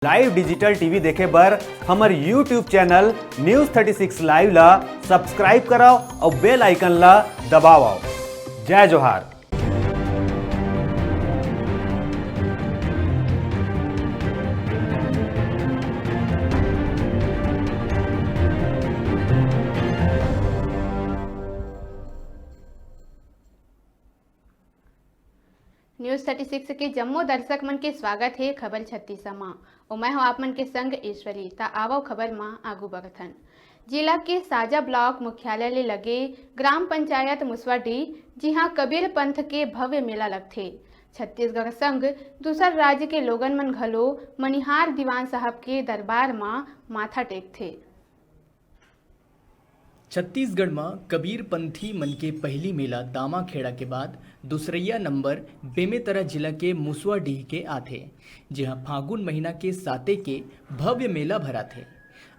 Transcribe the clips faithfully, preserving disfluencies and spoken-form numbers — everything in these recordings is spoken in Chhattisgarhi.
Live digital T V देखे बर हमर YouTube channel News thirty six Live ला subscribe करव अउ bell icon ला दबावव। जय जोहार। News thirty six के जम्मो दर्शक मन के स्वागत हे खबर छत्तीस म। अउ मैं हूं आप मन के संग ईश्वरी। त आवव खबर म आगू बढ़थन। जिला के साजा ब्लॉक मुख्यालय ले लगे ग्राम पंचायत मुसवाडीह, जिहां कबीर पंथ के भव्य मेला लगथे। छत्तीसगढ़ संग दूसर राज्य के लोगन मन घलो मनिहार दीवान साहब के दरबार म माथा टेकथे। छत्तीसगढ़ म कबीर पंथी मन के पहिली मेला दामाखेड़ा के बाद दूसरइया नंबर बेमेतरा जिला के मुसवाडीह के आथे, जिहां फागुन महीना के साते के भव्य मेला भराथे।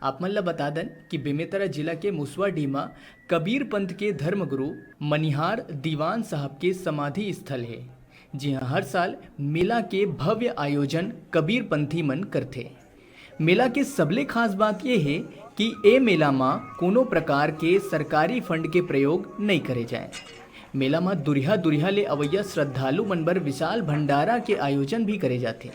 आप मन ल बता दन कि बेमेतरा जिला के मुसवाडीह म कबीर पंथ के धर्मगुरु मनिहार दीवान साहब के समाधि स्थल हे, जिहां हर साल मेला के भव्य आयोजन कबीर पंथी मन करथे। मेला के सबले खास बात ये हे कि ए मेला म कोनो प्रकार के सरकारी फंड के प्रयोग नइ करे जाए। मेला म दुरिहा-दुरिहा ले अवइया श्रद्धालु मन बर विशाल भंडारा के आयोजन भी करे जाथे।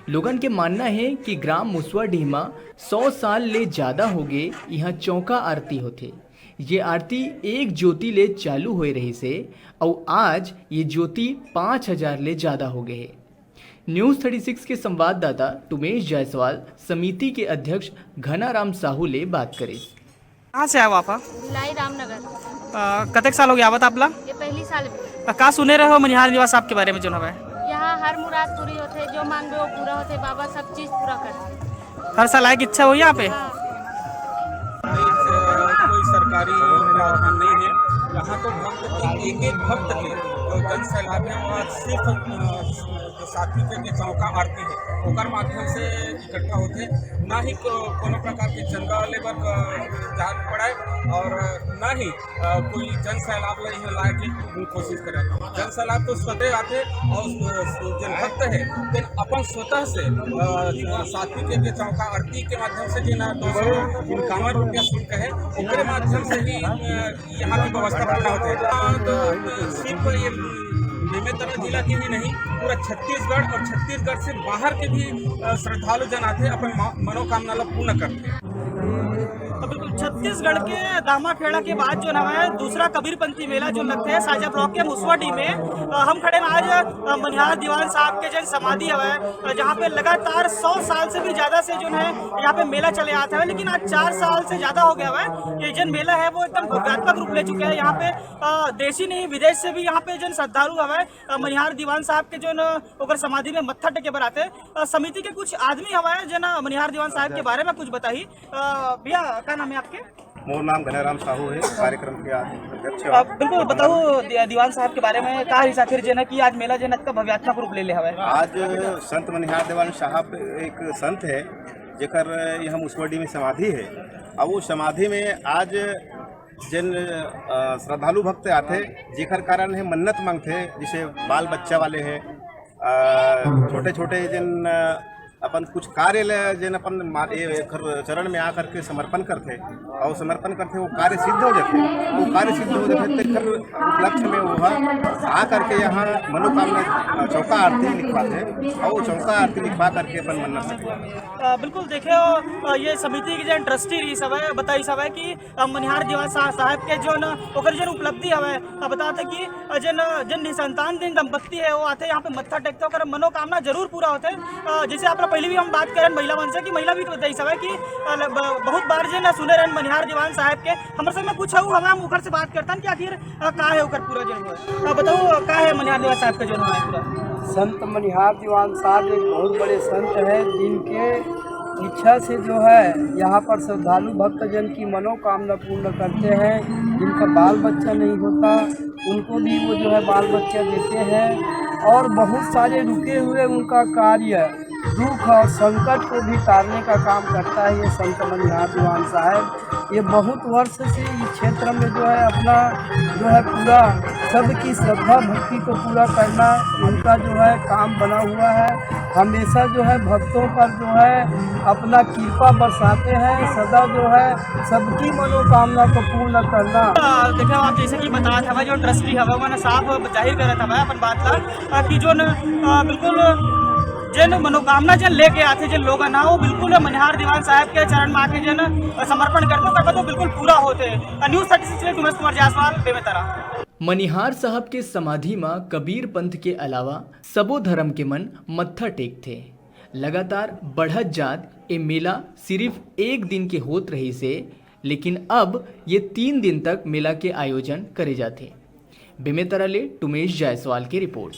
लोगन के मानना हे कि ग्राम मुसवाडीह म सौ साल ले जादा होगे इहां चौका आरती होथे। ये आरती एक ज्योति ले चालू होए रहिस हे अउ आज ये ज्योति पाँच हजार ले जादा होगे हे। News thirty six के संवाददाता टुमेश जायसवाल समिति के अध्यक्ष घनाराम साहू ले बात करिस। कहाँ से आए हो आप? भिलाई रामनगर। अ, कतेक साल हो गया आवत आपला? ये पहली साल भी। अ, का सुने रहे हो मनिहार निवास आपके बारे में जोन हवय? यहाँ हर मुराद पूरी होथे, जो मांगबे वो पूरा होथे, बाबा सब चीज पूरा करथे। हर साल आए की इच्छा हो यहाँ पे? हाँ। कोई सरकारी प्रावधान नहीं है। यहाँ तो भक्त के, एक एक भक्त के, जो जन सैलाब है, वह सिर्फ, अ, जो सात्विक के चौका आरती है, ओकर माध्यम से इकट्ठा होथे। ना ही को-, कोनो प्रकार के चंदा लेबर, अ, जान पड़े और ना ही, अ, कोई जन सैलाब ला यहाँ लाए के कोशिश करे। जन सैलाब तो स्वतः आथे और, अ, जो भक्त है, तेन अपन स्वतः से, अ, सात्विक के चौका आरती के माध्यम से जेन दो सौ इक्यावन रुपया शुल्क है, ओकरे माध्यम से ही, अ, यहाँ की व्यवस्था करना होता है। तो सिर्फ ये बेमेतरा जिला के ही नहीं, पूरा छत्तीसगढ़ और छत्तीसगढ़ से बाहर के भी, अ, श्रद्धालु जन आथे, अपन मा-, मनोकामना ला पूर्ण करथे। तो बिल्कुल छत्तीसगढ़ के दामाखेड़ा के बाद जो हवय दूसरा कबीरपंथी मेला जो लगथे साजा ब्लॉक के मुसवाडीह में, अ, हम खड़े हैं आज, अ, मनिहार दीवान साहब के जेन समाधि हवय, अ, जहाँ पे लगातार सौ साल से भी ज्यादा से जो है यहाँ पे मेला चले आत हवय, लेकिन आज चार साल से ज्यादा हो गया हवय। ये जेन मेला है वो एकदम भव्यात्मक रूप ले चुके हैं। यहाँ पे, अ, देशी नहीं विदेश से भी यहाँ पे जेन श्रद्धालु हवय, अ, मनिहार दीवान साहब के जो न ओकर समाधि में मत्था टेके बर आथे। अ, समिति के कुछ आदमी हवय जेन मनिहार दीवान साहब के बारे में कुछ बताही। अ, भैया, का नाम है आपके? मोर नाम घनाराम साहू है, कार्यक्रम के आज अध्यक्ष। अ, बिल्कुल, बताओ दि-, दीवान साहब के बारे में, का हिसाब फिर जेन कि आज मेला जेन अतका भव्यात्मक रूप ले ले हवय? आज संत मनिहार दीवान साहब एक संत है, जेकर यहाँ मुसवाडीह में समाधि है। अब वो समाधि में आज जेन, अ, श्रद्धालु भक्त आथे, जेकर कारण हे मन्नत मांगथे, जैसे बाल बच्चा वाले हे, अ, छोटे-छोटे जेन, अ, अपन कुछ कार्य ले, जेन अपन मा-, ए-, एकर चरण में आ करके समर्पण करथे, और समर्पण करथे, वो कार्य सिद्ध हो जाथे, वो कार्य सिद्ध हो जाथे, तेकर उपलक्ष्य में वो ह आ करके यहाँ मनोकामना, अ, चौका आरती लिखवाथे, और वो चौका आरती लिखवा करके अपन मन्नत से अ, बिल्कुल, देखे हो, अ, ये समिति के जेन ट्रस्टी रहिस हवय, बताइस हवय कि, अ, मनिहार दीवान सा-, साहब के जो न, ओकर जेन उपलब्धि हवय, अ, बताथे कि, अ, जेन, जेन निसंतान दिन दंपत्ति है, वो आथे यहाँ पे मत्था टेकथे, ओकर मनोकामना जरूर पूरा होथे। अ, जैसे आप लोग पहले भी हम बात करें महिला मन से कि महिला भी बताइस हवय कि, अ, ल-, ब-, बहुत बार जेन सुने रहन मनिहार दीवान साहब के, हमर संग में कुछ अउ हवय, हम ओकर से बात करथन कि आखिर अ, का है ओकर पूरा जो है? अ, बताओ, अ, का है मनिहार दीवान साहब का जो है पूरा? संत मनिहार दीवान साहब एक बहुत बड़े संत हैं, जिनके इच्छा से जो है यहाँ पर श्रद्धालु भक्तजन की मनोकामना पूर्ण करते हैं। जिनका बाल बच्चा नहीं होता, उनको भी वो जो है बाल बच्चा देते हैं, और बहुत सारे रुके हुए उनका कार्य, दुख और संकट को भी टारने का काम करता है ये संत मनिहार दीवान साहब। ये बहुत वर्ष से इस क्षेत्र में जो है अपना जो है पूरा सबकी श्रद्धा भक्ति को पूरा करना उनका जो है काम बना हुआ है। हमेशा जो है भक्तों पर जो है अपना कृपा बरसाते हैं, सदा जो है सबकी मनोकामना को पूर्ण करना। देखे आप, जैसे कि बतावत हवय, जो ट्रस्टी हवय, ओमन साफ जाहिर करत हवय अपन बात ला, अ, कि जो न, अ, बिल्कुल जेन मनोकामना जेन लेके आथे जेन लोगन ह, वो बिल्कुल मनिहार दीवान साहब के चरण में आके जेन, अ, समर्पण करथे, ओकर बाद वो बिल्कुल पूरा होथे। अ, News thirty six के लिए उमेश कुमार जायसवाल, बेमेतरा। मनिहार साहब के समाधि म कबीर पंथ के अलावा सबो धर्म के मन मत्था टेकथे। लगातार बढ़त जात ए मेला सिर्फ एक दिन के होत रहिस हे, लेकिन अब ये तीन दिन तक मेला के आयोजन करे जाथे। बेमेतरा ले टुमेश जायसवाल के रिपोर्ट।